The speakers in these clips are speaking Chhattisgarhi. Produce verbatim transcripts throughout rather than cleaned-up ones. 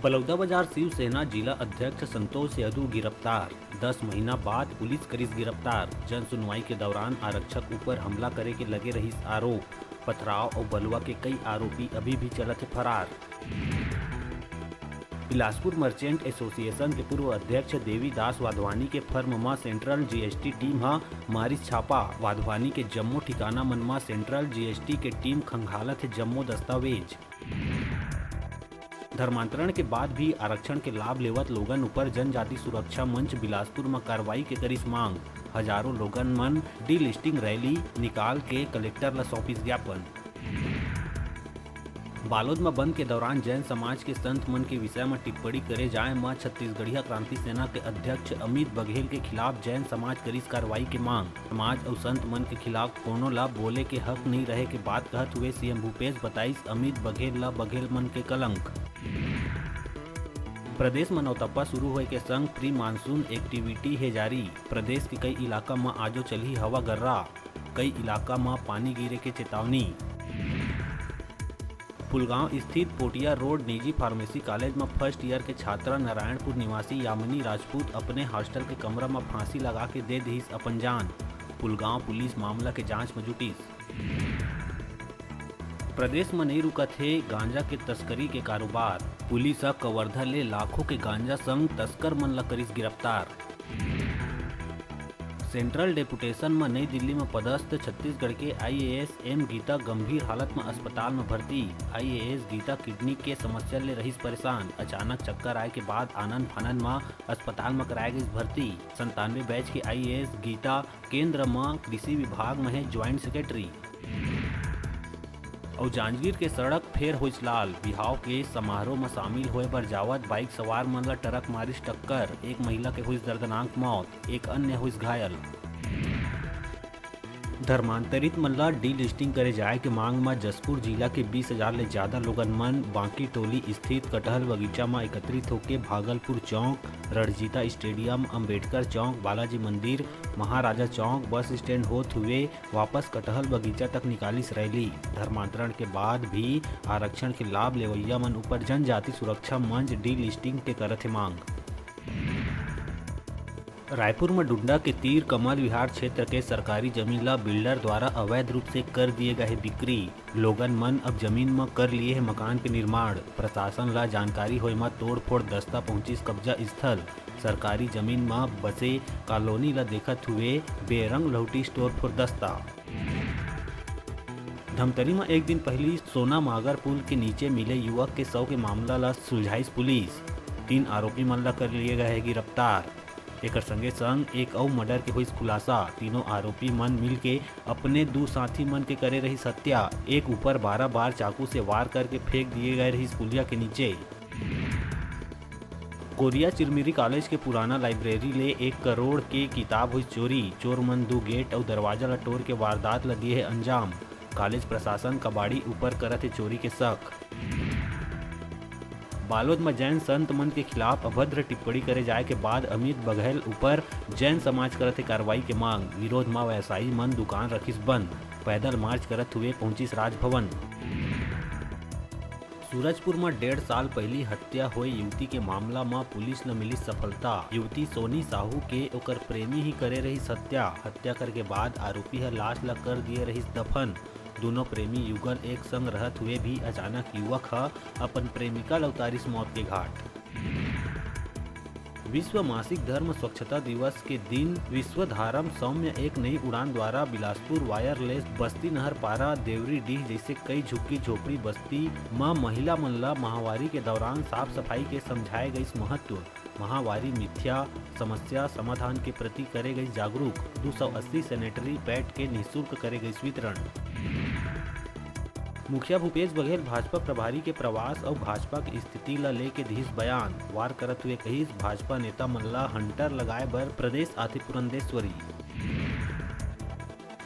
बलौदाबाजार शिवसेना जिला अध्यक्ष संतोष यदु गिरफ्तार। दस महीना बाद पुलिस करिस गिरफ्तार। जन सुनवाई के दौरान आरक्षक ऊपर हमला करे के लगे रहिस आरोप। पथराव अउ बलवा के कई आरोपी अभी भी चलत हे फरार। बिलासपुर मर्चेंट एसोसिएशन के पूर्व अध्यक्ष देवीदास वाधवानी के फर्म म सेंट्रल जीएसटी टीम ह मारिस छापा। वाधवानी के जम्मो ठिकाना मन म सेंट्रल जीएसटी के टीम खंगालत हे जम्मो दस्तावेज। धर्मांतरण के बाद भी आरक्षण के लाभ लेवत लोगन ऊपर जनजाति सुरक्षा मंच बिलासपुर म कार्रवाई के करिस मांग। हजारों लोगन मन डीलिस्टिंग रैली निकाल के कलेक्टर ल सौंपिस ज्ञापन। बालोद म बंद के दौरान जैन समाज के संत मन के विषय म टिप्पणी करे जाय म छत्तीसगढ़िया क्रांति सेना के अध्यक्ष अमित बघेल के खिलाफ जैन समाज करिस कार्रवाई के मांग। समाज अउ संत मन के खिलाफ कोनो ला बोले के हक नइ रहे के बात कहत हुए सीएम भूपेश बताइस अमित बघेल ला बघेल मन के कलंक। प्रदेश म नौतप्पा शुरू होए के संग प्री मानसून एक्टिविटी हे जारी। प्रदेश के कई इलाका म आजो चलही हवा गर्रा, कई इलाका म पानी गिरे के चेतावनी। पुलगांव स्थित पोटिया रोड निजी फार्मेसी कॉलेज म फर्स्ट ईयर के छात्रा नारायणपुर निवासी यामिनी राजपूत अपने हॉस्टल के कमरा म फांसी लगा के दे दिस अपन जान। पुलगांव पुलिस मामला के जांच म जुटिस। प्रदेश म नइ रुकत हे गांजा के तस्करी के कारोबार। पुलिस ह कवर्धा ले लाखों के गांजा संग तस्कर मन ल करिस गिरफ्तार। सेंट्रल डेपुटेशन म नई दिल्ली म पदस्थ छत्तीसगढ़ के आईएएस एम गीता गंभीर हालत म अस्पताल म भर्ती। आईएएस गीता किडनी के समस्या ले रहिस परेशान। अचानक चक्कर आए के बाद आनंद फानंद म अस्पताल म कराए गइस भर्ती। संतानवे बैच के आईएएस गीता केंद्र म कृषि विभाग म हे ज्वाइंट सेक्रेटरी। अउ जांजगीर के सड़क फेर होइस लाल। बिहाव के समारोह म शामिल होए बर जावत बाइक सवार मन ल ट्रक मारिस टक्कर, एक महिला के होइस दर्दनाक मौत, एक अन्य होइस घायल। धर्मांतरित मन ल डीलिस्टिंग करे जाय के मांग म जशपुर जिला के बीस हजार ले ज्यादा लोगन मन बांकी टोली स्थित कटहल बगीचा म एकत्रित होके भागलपुर चौक, रणजीता स्टेडियम, अंबेडकर चौक, बालाजी मंदिर, महाराजा चौक, बस स्टैंड होत हुए वापस कटहल बगीचा तक निकालिस रैली। धर्मांतरण के बाद भी आरक्षण के लाभ लेवइया मन ऊपर जनजाति सुरक्षा मंच डीलिस्टिंग के करत हे मांग। रायपुर म डुंडा के तीर कमल विहार क्षेत्र के सरकारी जमीन ल बिल्डर द्वारा अवैध रूप से कर दिए गए हे बिक्री। लोगन मन अब जमीन म कर लिए हे मकान के निर्माण। प्रशासन ल जानकारी होए म तोड़फोड़ दस्ता पहुंचिस कब्जा स्थल। सरकारी जमीन म बसे कॉलोनी ल देखत हुए बेरंग लहुटिस तोड़फोड़ दस्ता। धमतरी म एक दिन पहिली सोना मागर पुल के नीचे मिले युवक के शव के मामला ल सुलझाइस पुलिस। तीन आरोपी मन ल कर लिए गए हे गिरफ्तार। एकर संगे संग एक अउ मर्डर के होइस खुलासा। तीनों आरोपी मन मिलके अपने दू साथी मन के करे रहिस हत्या। एक ऊपर बारह बार चाकू से वार करके फेंक दिए गए रहिस पुलिया के नीचे। कोरिया चिरमिरी कॉलेज के पुराना लाइब्रेरी ले एक करोड़ के किताब होइस चोरी। चोर मन दू गेट अउ दरवाजा ल टोर के वारदात ल दिए हे अंजाम। कॉलेज प्रशासन कबाड़ी ऊपर करत हे चोरी के शक। बालोद म जैन संत मन के खिलाफ अभद्र टिप्पणी करे जाय के बाद अमित बघेल ऊपर जैन समाज करत हे कार्रवाई के मांग। विरोध म व्यवसायी मन दुकान रखिस बंद। पैदल मार्च करत हुए पहुंचिस राजभवन। सूरजपुर म डेढ़ साल पहिली हत्या होए युवती के मामला म पुलिस ल मिलिस सफलता। युवती सोनी साहू के ओकर प्रेमी ही करे रहिस हत्या। हत्या करके बाद आरोपी ह लाश ल कर दिए रहिस दफन। दोनों प्रेमी युगल एक संग रहत हुए भी अचानक युवक ह अपन प्रेमिका ल उतारिस मौत के घाट। विश्व मासिक धर्म स्वच्छता दिवस के दिन विश्वधारम सौम्य एक नई उड़ान द्वारा बिलासपुर वायरलेस बस्ती नहर पारा देवरी डीह जैसे कई झुग्गी झोपड़ी बस्ती म महिला मन ल माहवारी के दौरान साफ सफाई के समझाए गइस महत्व। माहवारी मिथ्या समस्या समाधान के प्रति करे गइस जागरूक। दू सौ अस्सी सैनिटरी पैड के निःशुल्क करे गइस वितरण। मुखिया भूपेश बघेल भाजपा प्रभारी के प्रवास अउ भाजपा के स्थिति ल लेके दिहिस बयान। वार करत हुए कहिस, भाजपा नेता मन ल हंटर लगाए बर प्रदेश आथे पुरंदेश्वरी।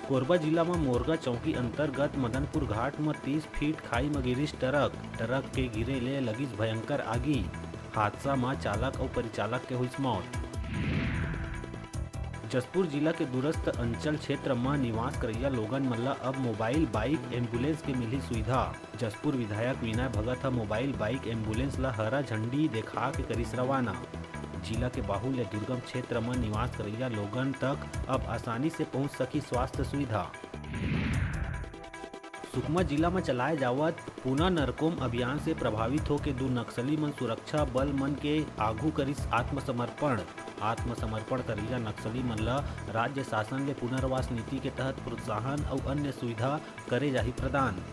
कोरबा जिला म मोरगा चौकी अंतर्गत मदनपुर घाट म तीस फीट खाई म गिरिस ट्रक। ट्रक के गिरे ले लगिस भयंकर आगी। हादसा म चालक अउ परिचालक के होइस मौत। जशपुर जिला के दूरस्थ अंचल क्षेत्र म निवास करइया लोगन मन ल अब मोबाइल बाइक एम्बुलेंस के मिलही सुविधा। जशपुर विधायक विनय भगत ह मोबाइल बाइक एम्बुलेंस ल हरा झंडी देखा के करिस रवाना। जिला के बाहुल्य दुर्गम क्षेत्र म निवास करइया लोगन तक अब आसानी से पहुंच सकही स्वास्थ्य सुविधा। सुकमा जिला म चलाए जावत पुना नरकोम अभियान से प्रभावित होके दू नक्सली मन सुरक्षा बल मन के आघू करिस आत्मसमर्पण। आत्मसमर्पण करइया नक्सली मन ल राज्य शासन ले पुनर्वास नीति के तहत प्रोत्साहन अउ अन्य सुविधा करे जाही प्रदान।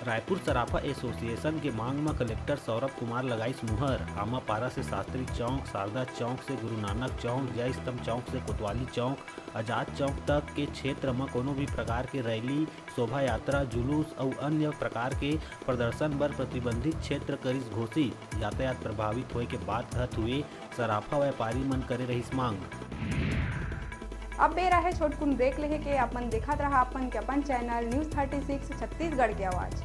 रायपुर सराफा एसोसिएशन के मांग म कलेक्टर सौरभ कुमार लगाइस मुहर। आमापारा से शास्त्री चौक, शारदा चौक से गुरु नानक चौक, जय स्तंभ चौक से कोतवाली चौक, आजाद चौक तक के क्षेत्र म कोनो भी प्रकार के रैली, शोभा यात्रा, जुलूस अउ अन्य प्रकार के प्रदर्शन बर प्रतिबंधित क्षेत्र करिस घोषित। यातायात प्रभावित होए के बात कहत हुए सराफा व्यापारी मन करे रहिस मांग। अब बेरा हे छोटकुन ब्रेक लेहे के। अपन देखत रहा अपन के अपन channel news thirty six Chhattisgarh के आवाज।